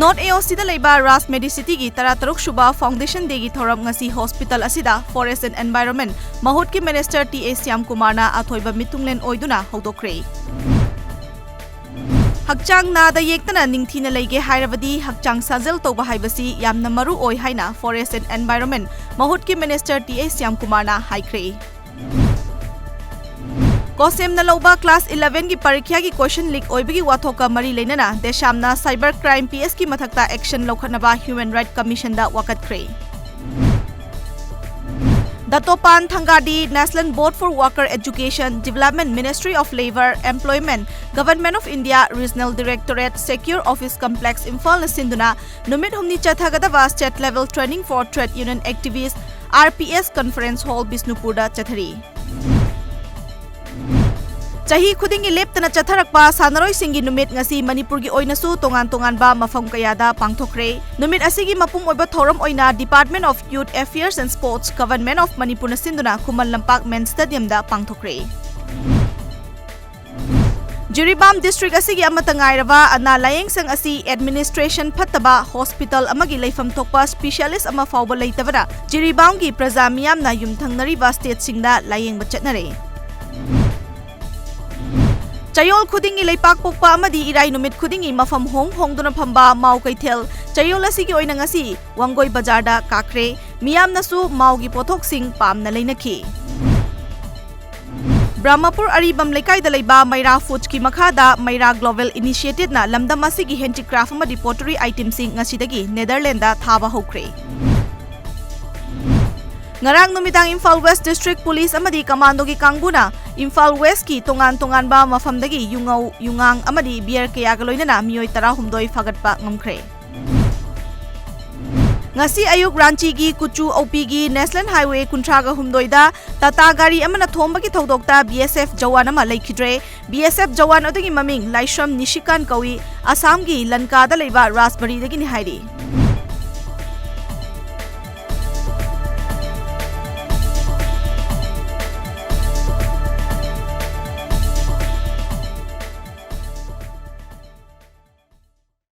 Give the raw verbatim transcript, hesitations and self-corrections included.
North A O Cꯗ ꯂꯩꯕ ꯔꯥꯖ ꯃꯦꯗꯤꯁꯤꯇꯤꯒꯤ ꯇꯔꯥꯇꯔꯨꯛ ꯁꯨꯕ Foundation Dayꯒꯤ ꯊꯧꯔꯝ ꯉꯁꯤ hospital ꯑꯁꯤꯗ Forest and Environment ꯃꯍꯨꯠꯀꯤ minister T A ꯁ꯭ꯌꯥꯝꯀꯨꯃꯥꯔꯅ ꯑꯊꯣꯏꯕ ꯃꯤꯠꯊꯨꯡꯂꯦꯟ ꯑꯣꯏꯗꯨꯅ ꯍꯧꯗꯣꯛꯈ꯭ꯔꯦ꯫ ꯍꯛꯆꯥꯡ ꯅꯥꯗ ꯌꯦꯛꯇꯅ ꯅꯤꯡꯊꯤꯅ ꯂꯩꯒꯦ ꯍꯥꯏꯔꯕꯗꯤ ꯍꯛꯆꯥꯡ ꯁꯥꯖꯦꯜ ꯇꯧꯕ ꯍꯥꯏꯕꯁꯤ ꯌꯥꯝꯅ ꯃꯔꯨ ꯑꯣꯏ ꯍꯥꯏꯅ Forest and Environment ꯃꯍꯨꯠꯀꯤ minister T A ꯁ꯭ꯌꯥꯝꯀꯨꯃꯥꯔꯅ ꯍꯥꯏꯈ꯭ꯔꯦ꯫ ꯀꯣꯁꯦꯝꯅ ꯂꯧꯕ class elevenꯒꯤ ꯄꯔꯤꯈ꯭ꯌꯥꯒꯤ question leak ꯑꯣꯏꯕꯒꯤ ꯋꯥꯊꯣꯛꯀ ꯃꯔꯤ ꯂꯩꯅꯅ ꯗꯦꯁꯥꯝꯅ cyber crime P S ꯀꯤ ꯃꯊꯛꯇ action ꯂꯧꯈꯠꯅꯕ Human Rights Commissionꯗ ꯋꯥꯀꯠꯈ꯭ꯔꯦ꯫ ꯗꯇꯣꯄꯥꯟ ꯊꯪꯒꯥꯗꯤ National Board for Worker Education Development, Ministry of Labour, Employment, Government of India, Regional Directorate, Secure Office Complex, ꯏꯝꯐꯥꯜꯅ ꯁꯤꯟꯗꯨꯅ ꯅꯨꯃꯤꯠ ꯍꯨꯝꯅꯤ ꯆꯠꯊꯒꯗꯕ State Level Training for Trade Union Activists, R P S Conference Hall, ꯕꯤꯁꯅꯨꯄꯨꯔꯗ ꯆꯠꯊꯔꯤ꯫ ꯆꯍꯤ ꯈꯨꯗꯤꯡꯒꯤ ꯂꯦꯞꯇꯅ ꯆꯠꯊꯔꯛꯄ ꯁꯥꯟꯅꯔꯣꯏꯁꯤꯡꯒꯤ ꯅꯨꯃꯤꯠ ꯉꯁꯤ ꯃꯅꯤꯄꯨꯔꯒꯤ ꯑꯣꯏꯅꯁꯨ ꯇꯣꯉꯥꯟ ꯇꯣꯉꯥꯟꯕ ꯃꯐꯝ ꯀꯌꯥꯗ ꯄꯥꯡꯊꯣꯛꯈ꯭ꯔꯦ꯫ ꯅꯨꯃꯤꯠ ꯑꯁꯤꯒꯤ ꯃꯄꯨꯡ ꯑꯣꯏꯕ ꯊꯧꯔꯝ ꯑꯣꯏꯅ Department of Youth Affairs and Sports, Government of ꯃꯅꯤꯄꯨꯔꯅ ꯁꯤꯟꯗꯨꯅ ꯈꯨꯃꯟ ꯂꯝꯄꯥꯛ Men Stadiumꯗ ꯄꯥꯡꯊꯣꯛꯈ꯭ꯔꯦ꯫ ꯖꯤꯔꯤꯕꯥꯝ district ꯑꯁꯤꯒꯤ ꯑꯃꯠꯇ ꯉꯥꯏꯔꯕ ꯑꯅꯥ ꯂꯥꯌꯦꯡꯁꯪ ꯑꯁꯤ administration ꯐꯠꯇꯕ, hospital ꯑꯃꯒꯤ ꯂꯩꯐꯝ ꯊꯣꯛꯄ specialist ꯑꯃ ꯐꯥꯎꯕ ꯂꯩꯇꯕꯅ ꯖꯤꯔꯤꯕꯥꯝꯒꯤ ꯄ꯭ꯔꯖꯥ ꯃꯤꯌꯥꯝꯅ ꯌꯨꯝꯊꯪꯅꯔꯤꯕ stateꯁꯤꯡꯗ ꯂꯥꯌꯦꯡꯕ ꯆꯠꯅꯔꯦ꯫ ꯆꯌꯣꯜ ꯈꯨꯗꯤꯡꯒꯤ ꯂꯩꯄꯥꯛꯄꯣꯛꯄ ꯑꯃꯗꯤ ꯏꯔꯥꯏ ꯅꯨꯃꯤꯠ ꯈꯨꯗꯤꯡꯒꯤ ꯃꯐꯝ ꯍꯣꯡ ꯍꯣꯡꯗꯨꯅ ꯐꯝꯕ ꯃꯥꯎ ꯀꯩꯊꯦꯜ ꯆꯌꯣꯜ ꯑꯁꯤꯒꯤ ꯑꯣꯏꯅ ꯉꯁꯤ ꯋꯥꯡꯒꯣꯏ ꯕꯖꯥꯔꯗ ꯀꯥꯈ꯭ꯔꯦ꯫ ꯃꯤꯌꯥꯝꯅꯁꯨ ꯃꯥꯎꯒꯤ ꯄꯣꯠꯊꯣꯛꯁꯤꯡ ꯄꯥꯝꯅ ꯂꯩꯅꯈꯤ꯫ ꯕ꯭ꯔꯍꯃꯄꯨꯔ ꯑꯔꯤꯕꯝ ꯂꯩꯀꯥꯏꯗ ꯂꯩꯕ ꯃꯩꯔꯥ Foodsꯀꯤ ꯃꯈꯥꯗ ꯃꯩꯔꯥ Global Initiativeꯅ ꯂꯝꯗꯝ ꯑꯁꯤꯒꯤ handicraft ꯑꯃꯗꯤ pottery itemꯁꯤꯡ ꯉꯁꯤꯗꯒꯤ Netherlandꯗ ꯊꯥꯕ ꯍꯧꯈ꯭ꯔꯦ꯫ ꯉꯔꯥꯡ ꯅꯨꯃꯤꯗꯥꯡ ꯏꯝꯐꯥꯜ West District Police ꯑꯃꯗꯤ Commandoꯒꯤ ꯀꯥꯡꯕꯨꯅ ꯏꯝꯐꯥꯜ Westꯀꯤ ꯇꯣꯉꯥꯟ ꯇꯣꯉꯥꯟꯕ ꯃꯐꯝꯗꯒꯤ ꯌꯨꯉꯧ, ꯌꯨꯉꯥꯡ ꯑꯃꯗꯤ beer ꯀꯌꯥꯒ ꯂꯣꯏꯅꯅ ꯃꯤꯑꯣꯏ ꯇꯔꯥꯍꯨꯝꯗꯣꯏ ꯐꯥꯒꯠꯄ ꯉꯝꯈ꯭ꯔꯦ꯫ ꯉꯁꯤ ꯑꯌꯨꯛ ꯔꯥꯟꯆꯤꯒꯤ ꯀꯨꯆꯨ ꯑꯧꯄꯤꯒꯤ National Highway ꯀꯨꯟꯊ꯭ꯔꯥꯒ ꯍꯨꯝꯗꯣꯏꯗ ꯇꯥꯇꯥ ꯒꯥꯔꯤ ꯑꯃꯅ ꯊꯣꯝꯕꯒꯤ ꯊꯧꯗꯣꯛꯇ B S F ꯖꯋꯥꯟ ꯑꯃ ꯂꯩꯈꯤꯗ꯭ꯔꯦ꯫ B S F ꯖꯋꯥꯟ ꯑꯗꯨꯒꯤ ꯃꯃꯤꯡ ꯂꯥꯏꯁ꯭ꯔꯝ ꯅꯤꯁꯤꯀꯥꯟ ꯀꯧꯏ꯫ ꯑꯁꯥꯝꯒꯤ ꯂꯟꯀꯥꯗ ꯂꯩꯕ ꯔꯥꯖꯕꯔꯤꯗꯒꯤꯅꯤ ꯍꯥꯏꯔꯤ꯫